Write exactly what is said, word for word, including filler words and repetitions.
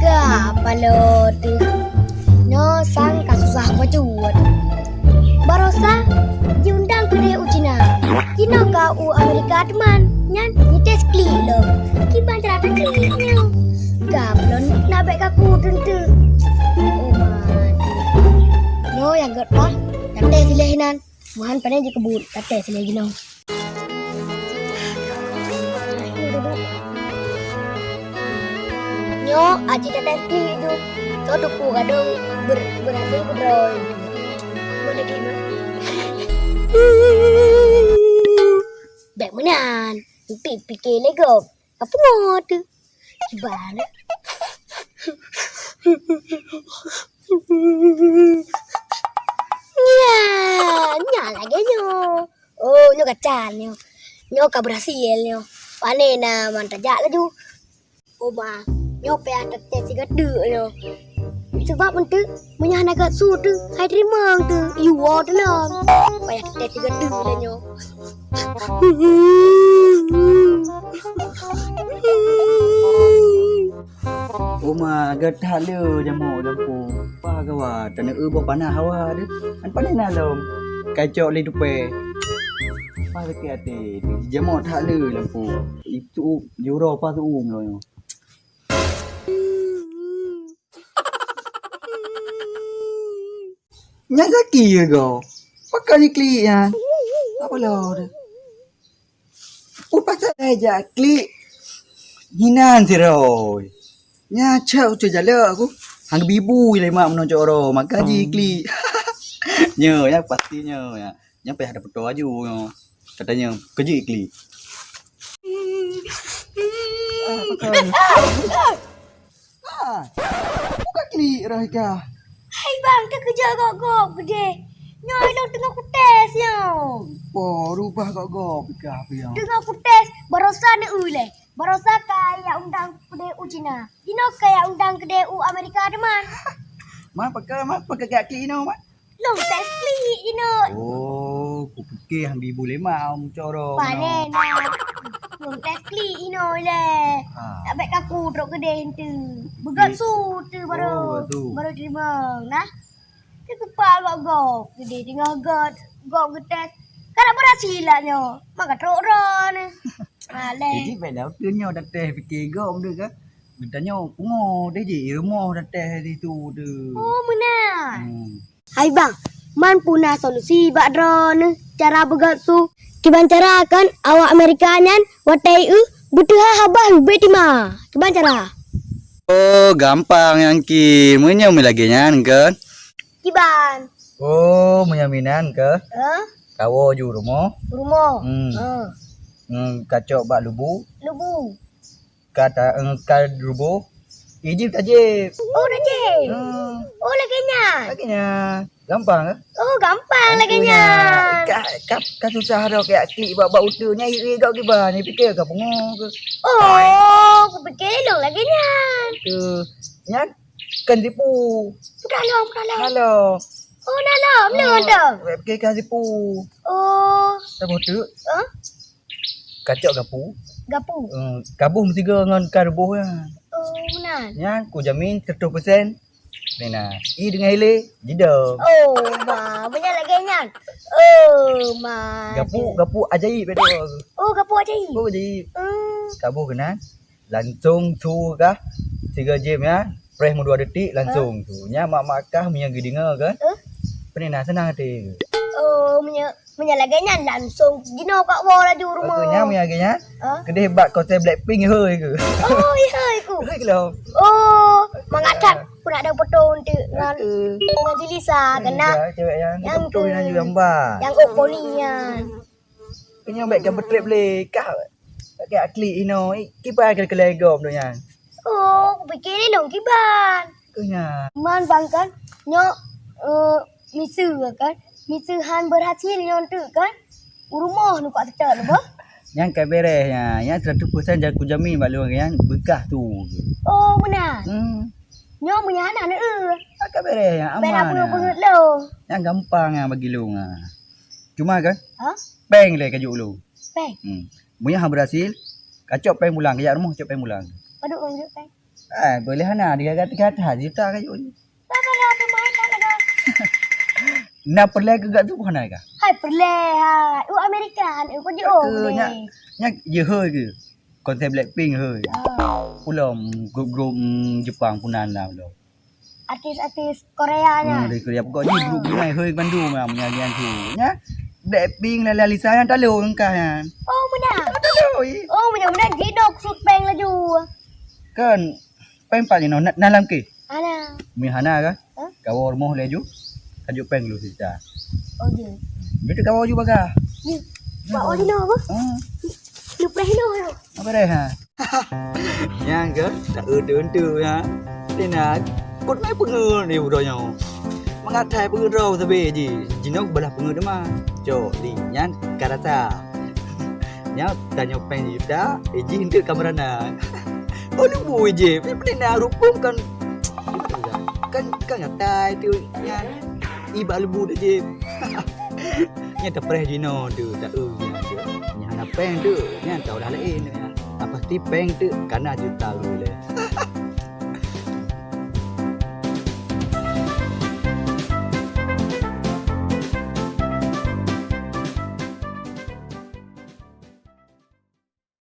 Ka paloe teuh. Nyoe sang ka susah bacut. Barosa jiundang keudeh u Cina. Jinoe ka u Amerika teuma. Nyan jites klik lom. Kiban cara klik nyoe. Ka paloe na bèk kaku teunteuk. Oh man. Nyoe nyang gèt pah. Nyang teh sileh inan. Muhan pane jikeubut, ka teh sileh jinoe. Nyoe aji teh klik ju. Soe teupeu gadong ber-, beurasai keudroe. Boleh klik, Mak? Bèk meunan. Eunteuk pike lé gob. Ka pungo teuh. Kiban. Nyan, nyan lagèe nyoe. Oh, nyoe gacan nyoe. Nyoe ka beurhasil nyoe. Pane na man tajak laju. Oma, nyoe payah tates sigoe teuk nyoe. Sabab eunteuk meunyoe hana gèt su teuh, hai teurimong teuh, iwoe teuh lom. Payah tates sigoe teuk lé nyoe. Oma, gèt that le jamok lampu. Pah gawa, taneuk eu boh panah hawa deh. An panah na lom. Kacok lé tupè. Pah sakét até. Jamok that le lampu. Itu juro pah tu um lo. Nyan Zaki ke go? Pakon jiklik nyan? Apa lo deh? Upasa jak klik. Hinan siroi. Nya cak ucok jalak aku. Hang bibu lé mak meunoe cok ro, maka jiklik. Nyo, ya pasti nyo ya. Nyang payah ada foto aju nyo. Katanya, "Keuji klik." Ah, betul. Ah, buka klik roh ikah. Hai bang, teukeujot gop-gop keudeh. Nyoe lôn teungoh kutés nyoe. Po, rubah gop-gop ikah piang. Teungoh kutés, barosa neu-eu lé. Barosa kaya undang keudeh u Cina. Inoe kaya undang keudeh u Amerika teuma. Man, pakon, man, pakon klik inoe, man? Lôn tes klik inoe. Oh, kupike hang bibu lé mak meucoro. Pane na. Lôn tes klik inoe lé. Ha. Tak bèk kaku trok keudeh tu. Beugöt su tu baru. Oh, tu. Baru teurimong nah. Teukeupah gop-gop. Keudeh teungoh gop, gop geutés. Ka na beurhasil lah nyoe. Maka trok droeneuh. Aleh. Jadi bèk dah tu nyoe dah teh pike gop tu kan. Geutanyoe pungo deh jih rumoh dah teh situ tu. Oh, meunan. Hmm. Hai bang, man peue na solusi bak droeneuh cara beugöt su? Kiban cara kon awak Amerika nyan watèe eu beuteuha haba ubé tima? Kiban cara? Oh, gampang nyan ki. Meunyoe lagèe nyan kon. Kiban? Oh, meunyoe meunan kon. Hah? Kawoe ju rumoh. Rumoh. Hmm. Hah. Hmm, kacok bak lubu. Lubu. Ka ta-, eh, ka ruboh, ijib tajép. Oh, tajép. Hmm. Oh, lagèe nyan. Lagèe nyan. Gampang ke? Oh, gampang lagèe nyan. Ka, ka, ka susah dah klik bak, bak uteuk nyan, iri gop kiban, ni pikir ka pungo ke. Oh, kupikir lôn lagèe nyan. Tu, nyan kan tipu. Peue lom, peue lom. Halo. Oh, na lom, lôn tu. Wek pikir kan tipu. Oh. Saboh teuk. Hah? Kacok gapu. Gapu. Hmm, kaboh meusigoe ngon ka ruboh nyan. Oh, meunan. Nyan kujamin seratus persen. Nina, i deungon ilé, jidong. Oh, ma, meunyan lagèe nyan. Oh, ma. Gapu, gapu ajaib betul. Oh, gapu ajaib. Gapu ajaib. Hmm. Kaboh keunan, langsung su kah, tiga jam ya, preh meudua detik langsung su. Nya mak-mak kah meunyoe geudeungoe kan? Eh? Peue na seunang até. Oh, meunyoe Meunyoe lagèe nyan langsung jinoe kak woe laju rumoh. Oke, nyan meunyoe lagèe nyan. Ha? Keudeh bak konser Blackpink, hôi ke? Oh, iya, hôi ku. Hôi ke lom. Oh, mangat that pun ada foto untuk ngan, ngan si Lisa kena. Lisa, cewek yang yang foto ke, yang juga gambar. Yang Oppo ni nyan. Kena baik gambar trip le. Kah, kah klik ino. Kiban kena kelai gom tu nyan. Oh, kupikir ni dong kiban. Kena. Man bang kan, nyo, eh, Miseue kan? Miseue han beurhasil nyoe teuk kan? U rumoh neukuak seutôt lé boh? Nyan ka beres nyan. Nyan seratus persen jan kujamin bak lôn nyan beukah su. Oh, meunan? Hmm. Nyoe meunyo hana neu-eu. Ka beres nyan, aman nyan. Bela peungeut-peungeut lôn. Nyan gampang nyan bagi lôn nyan. Cuma kan? Ha? Péng lé kajok lôn. Péng? Hmm. Meunyo han beurhasil, kacok péng pulang, kajak rumoh cok péng pulang. Padub lôn jok péng? Ah, boleh hana, tiga ratus, tiga ratus juta kayuh. Apa dah tu main tak ada? Nak peureulèe keu gata tu hana ka? Hai peureulèe hai. U Amerika han u kujok. Ke nyak, nyak je hôi ke? Konsep Blackpink hôi. Ah. Ulom grup-grup, mm, Jepang pun na ulom. Artis-artis Korea nya. Hmm, dari Korea. Pokok jih grup jih hôi bandum lah menyanyi tu. Nya Blackpink lah Lisa yang talong engkah nyan. Oh, meunan. Talong. Oh, meunan-meunan jidok sut peng laju. Kan peng pat jinoe na, na lam ke? Hana. Mi hana ka? Hah? Kawa rumoh laju. Kajuk peng lu sita. Oh, je. Dia tu kawa ju bagah. Je. Pak Wali no apa? Ah. Lu preh no. Apa deh ha? Nyang ke tak eutu-eutu ya. Tina kut mai peungeut di uroe nyoe. Mangat thai peungeut droe sabe ji. Jinoe balah peungeut teuma. Cok di nyan ka rasa. Nyan tanyoe peng juta, eh, jih enteuk ka meurana. Oh, lubui je. Pi peunah rupung kan, kan, kan ngatai tu nyan. Ibak lebu dah je. Nyan tapreh jinoe tu, tak eu nyan tu. Nyan hana peng tu, nyan tau dah laén tu nyan. Tapi pasti peng tu kana juta lu le.